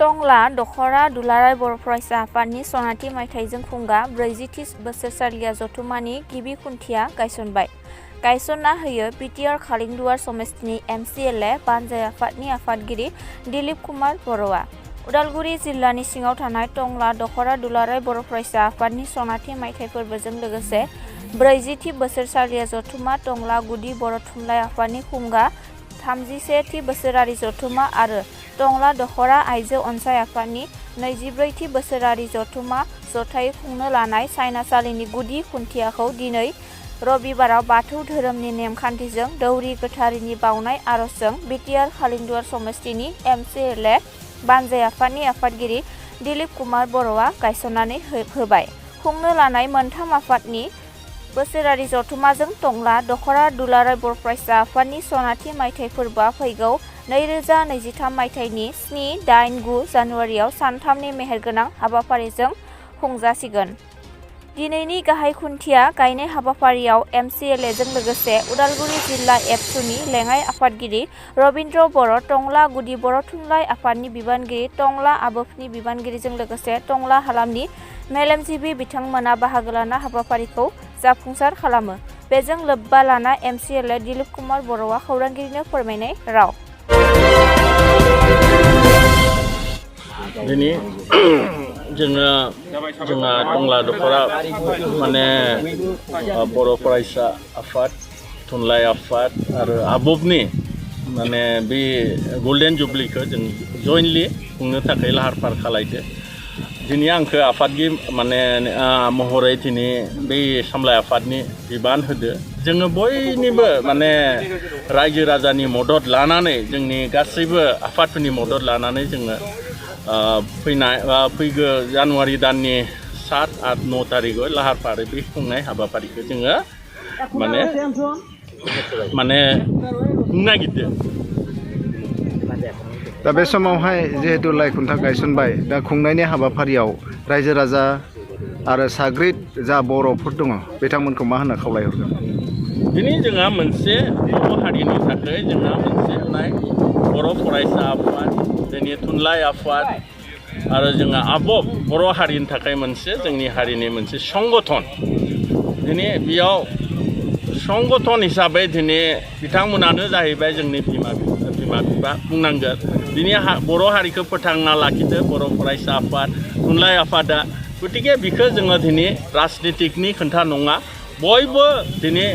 टंला दखरा दुलाराय बर' फरायसा आफादनि सनाथि मायथाइजों खुंगा 40थि बोसोरसालिया जथुमानि गिबि खुन्थिया गायसनबाय। गायसनना होयो बिटिआर खालिंदुवार समस्तिनि MCLA बानजाय आफादनि आफादगिरि दिलीप कुमार बर'आ। उदालगुरि जिल्लानि सिङाव थानाय टंला दखरा दुलाराय बर' फरायसा आफादनि सनाथि मायथाइ फोरबोजों लोगोसे 40थि बोसोरसालिया जथुमा टंला गुदि बर' थुनलाइ आफादनि खुंगा 31थि बोसोरारि जथुमा आरो टंला दखरा आइजो अनसाय आफादनि 24थि बोसोरारि जथुमा जथायै खुंनो लानाय सायनासालिनि गुदि खुन्थियाखौ दिनै रबिबाराव बाथौ धोरोमनि नेमखान्थिजों दौरि गोथारिनि बावनाय आरजजों बिटिआर खालिंदुवार समस्तिनि MCLA बानजाय आफादनि आफादगिरि दिलीप कुमार बर'आ गायसननानै होबाय। खुंनो लानाय मोनथाम आफादनि बोसोरारि जथुमाजों टंला दखरा दुलाराय बर' फरायसा आफादनि सनाथि मायथाइ फोरबोआ फैगौ 2023 मायथाइनि 7, 8, 9 जानुवारियाव सानथामनि मेहेरगोनां हाबाफारिजों खुंजासिगोन। दिनैनि गाहाय खुन्थिया गायनाय हाबाफारियाव MCLAजों लोगोसे उदालगुरि जिल्ला एबसुनि लेङाइ आफादगिरि रबिन्द्र बर', टंला गुदि बर' थुनलाइ आफादनि बिबानगिरि टंला आबोफनि बिबानगिरिजों लोगोसे टंला हालामनि मेलेमजिबि बिथांमोना बाहागो लाना हाबाफारिखौ जाफुंसार खालामो। बेजों लोब्बा लाना MCLA दिलीप कुमार बर'आ खौरांगिरिनो फोरमायनाय राव। दिनै जोंहा टंला दखरा माने बर' फरायसा आफाद थुनलाइ आफाद आरो आबोफनि माने बे गल्डेन जुबलिखौ जों जयेन्टलि खुंनो थाखाय लाहार फाहार खालायदो। दिनै आंखौ आफादगिरि माने महरै दिनै बे सामलाय आफादनि बिबान होदो। जोङो बयनिबो माने रायजो राजानि मदद लानानै जोंनि गासैबो आफादफोरनि मदद लानानै जोङो फैगौ जानुवारि दाननि 7, 8, 9 थारिखआव लाहार फाहार बे खुंनाय हाबाफारिखौ जोङो माने खुंनो नागिरदों। दा बे समावहाय जिहेतु लाइ खुन्था गायसनबाय, दा खुंनायनि हाबाफारियाव रायजो राजा आरो साग्रिद जा बर'फोर दङ बिथांमोनखौ मा होनना खावलायहरगोन? दिनै जोंहा मोनसे बर' हारिनि थाखाय जोंहा मोनसे बर' फरायसा आफाद, जोंनि थुनलाइ आफाद आरो जोंहा आबोफ बर' हारिनि थाखाय मोनसे जोंनि हारिनि मोनसे संगठन। दिनै बेयाव संगठन हिसाबै दिनै बिथांमोनानो जाहैबाय जोंनि बिमा बिफा बुंनांगोन। दिनै बर' हारिखौ फोथांना लाखिदो बर' फरायसा आफाद थुनलाइ आफादा। गतिके बिखौ जोङो दिनै राजनितिकनि खोथा नङा, बयबो दिनै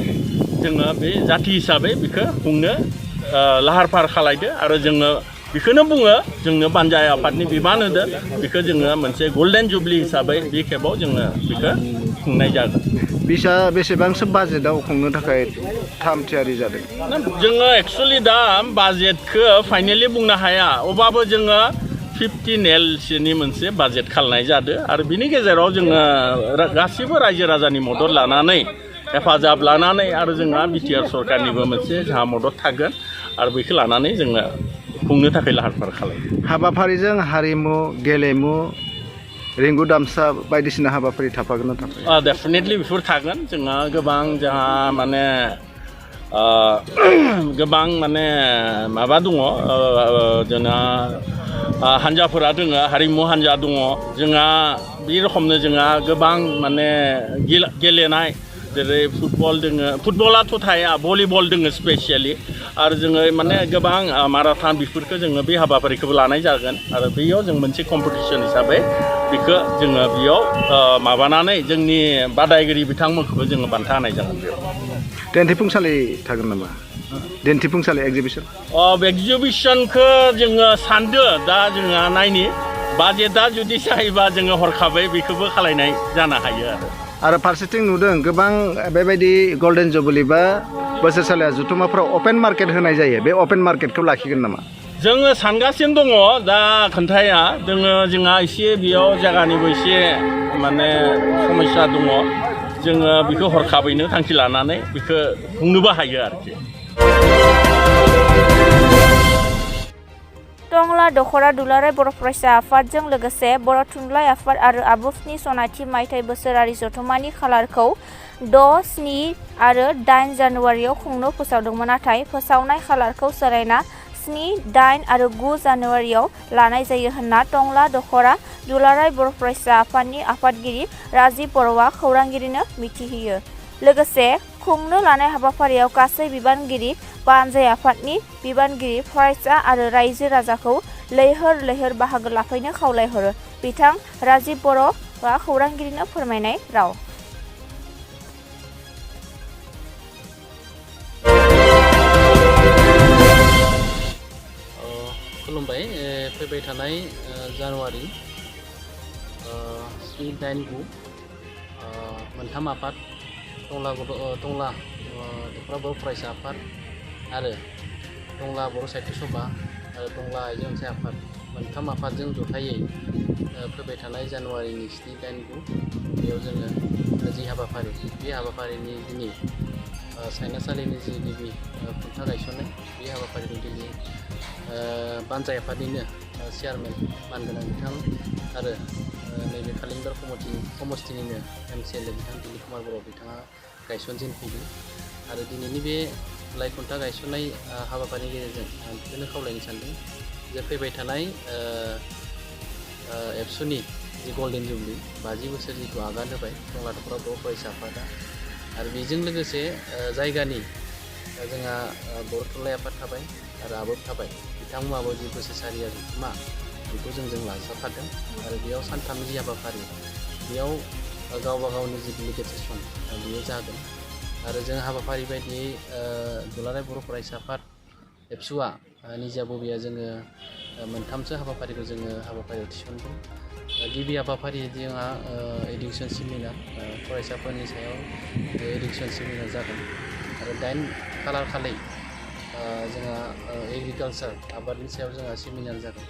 जोङो बे जाथि हिसाबै बिखौ खुंनो लाहार फाहार खालायदो आरो जोङो बेखौनो बुङो जोंनो बानजाय आफादनि बिबान होदो। बेखौ जोङो मोनसे गल्डेन जुबलि हिसाबै बे खेबाव जोङो बेखौ खुंनाय जागोन। बेसेबांसो बाजेटआव खुंनो थाखाय थाम थियारि जादों? जोङो एक्सुवेलि दा बाजेटखौ फाइनेलि बुंनो हाया, अब्लाबो जोङो 15 Lसोनि मोनसे बाजेट खालामनाय जादों आरो बिनि गेजेराव जोङो गासिबो रायजो राजानि मदद लानानै हेफाजाब लानानै आरो जोंहा बिटिआर सरकारनिबो मोनसे जोंहा मदद थागोन आरो बेखौ लानानै जोङो खुंनो थाखाय लाहार फाहार खालामो। हाबाफारिजों हारिमु, गेलेमु, रिंगु दामसा बायदिसिना हाबाफारि थाफागोन ना थाफाया? डेफिनेटलि बेफोर थागोन। जोंहा गोबां माने गोबां माने माबा दङ, जोंहा हान्जाफोरा दङ, हारिमु हान्जा दङ। जोंहा बे रोखोमनो जोंहा गोबां माने गेलेनाय जेरै फुटबल दोङो, फुटबलाथ' थाया, भलिबल दोङो स्पेसियेलि आरो जोङो माने गोबां माराथन बेफोरखौ जोङो बे हाबाफारिखौबो लानाय जागोन आरो बेयाव जों मोनसे कम्पिटिसन हिसाबै बेखौ जोङो बेयाव माबानानै जोंनि बादायगिरि बिथांमोनखौबो जोङो बान्था होनाय जागोन। बेयाव दिन्थिफुंसालि थागोन नामा? दिन्थिफुंसालि एक्जिबिसन? एक्जिबिसनखौ जोङो सानदो, दा जोङो नायनि बाजेटआ जुदि जायोबा जोङो हरखाबै बेखौबो खालायनाय जानो हायो आरो फारसेथिं नुदों गोबां बेबायदि गल्डेन जुबलि बा बोसोरसालिया जथुमाफ्राव अपेन मार्केट होनाय जायो, बे अपेन मार्केटखौ लाखिगोन नामा? जोङो सानगासिनो दङ दा खोन्थाया जोंहा एसे बेयाव जायगानिबो एसे माने समस्या दङ। जोङो बेखौ हरखाबैनो थांखि लानानै बेखौ खुंनोबो हायो आरोखि। टंला दखरा दुलाराय बर' फरायसा आफादजों लोगोसे बर' थुनलाइ आफाद आरो आबोफनि सनाथि मायथाइ बोसोरारि जथुमानि खालारखौ 6, 7 आरो 8 जानुवारियाव खुंनो फोसावदोंमोन, नाथाय फोसावनाय खालारखौ सोलायना 7, 8 आरो 9 जानुवारियाव लानाय जायो होनना टंला दखरा दुलाराय बर' फरायसा आफादनि आफादगिरि राजिब बर'आ खौरांगिरिनो मिथिहोयो। लोगोसे खुंनो लानाय हाबाफारियाव गासै बिबानगिरि बानजाय आफादनि बिबानगिरि फरायसा आरो रायजो राजाखौ लैहोर लैहोर बाहागो लाफैनो खावलायहरो। बिथां राजिब बर'आ खौरांगिरिनो फोरमायनाय राव। खुलुमबाय। फैबाय थानाय जानुवारि 7, 8, 9 मोनथाम आफाद टंला दखरा बर' फरायसा आफाद आरो टंला बर' साहित्य सभा आरो टंला आइजो अनसाय आफाद मोनथाम आफादजों जथायै फैबाय थानाय जानुवारिनि 7, 8, 9 बेयाव जोङो जि हाबाफारि बे हाबाफारिनि दिनै सायनासालिनि जि गिबि खुन्था गायसननाय बे हाबाफारिखौ दिनै बानजाय आफादनिनो चेयारमेन मानगोनां बिथां आरो नैबे खालिंदार समस्तिनिनो MCLA बिथां दिलीप कुमार बर' बिथाङा गायसनजेनफैदों आरो दिनैनि बे लाइ खुन्था गायसननाय हाबाफारिनि गेजेरजों आं बेखौनो खावलायनो सानदों जे फैबाय थानाय एबसुनि जि गल्डेन जुबलि 50 बोसोर जिथु आगान होबाय टंला दखरा बर' फरायसा आफादा आरो बेजों लोगोसे जायगानि जोंहा बर' थुनलाइ आफाद थाबाय आरो आबोब थाबाय बिथांमोनाबो जि बोसोरसालिया जथुम्मा बेखौ जों लाजाफादों आरो बेयाव सानथाम जि हाबाफारि बेयाव गावबा गावनि जि डेलिगेट सेसन बेयो जागोन आरो जों हाबाफारि बायदियै दुलाराय बर' फरायसा आफाद एबसुआ निजा बबेया जोङो मोनथामसो हाबाफारिखौ जोङो हाबाफारियाव थिसनदों। गिबि हाबाफारि जोंहा एडुकेसन सेमिनार फरायसाफोरनि सायाव एडुकेसन सेमिनार जागोन आरो 8 खालार खालि जोंहा एग्रिकालचार आबादनि सायाव जोंहा सेमिनार जागोन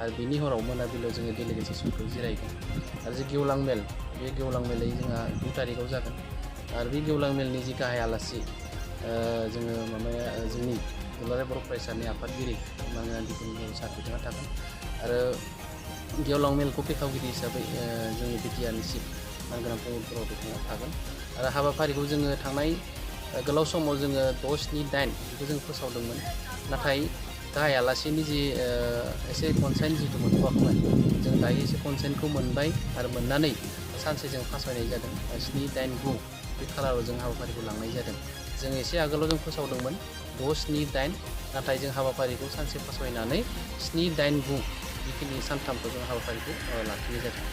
आरो बिनि हराव मोनाबिलियाव जोङो डेलिगेट सेसनखौ जिरायगोन आरो जे गेवलां मेल बे गेवलां मेलै जोंहा 2 तारिखआव जागोन आरो बे गेवलां मेलनि जि गाहाय आलासि जोङो जोंनि दुलाराय बर' फरायसानि आफादगिरि मानगोनां दिपेन सार बिथाङा थागोन आरो गेवलां मेलखौ बेखेवगिरि हिसाबै जोंनि बिटिआरनि चिफ मानगोनां प्रमद बर' बिथाङा थागोन आरो हाबाफारिखौ जोङो थांनाय गोलाव समाव जोङो 6, 7, 8 बेखौ जों फोसावदोंमोन नाथाय गाहाय आलासिनि जि एसे कनसेन्ट जिथु मोनथ'वाखैमोन जों दायो एसे कनसेन्टखौ मोनबाय आरो मोननानै सानसे जों फासायनाय जादों 7, 8, 9 बे खालाराव जों हाबाफारिखौ लांनाय जादों। जों एसे आगोलाव जों फोसावदोंमोन 6, 7, 8 नाथाय जों हाबाफारिखौ सानसे फासायनानै 7, 8, 9 बेखिनि सानथामखौ जों हाबाफारिखौ लाखिनाय जादों।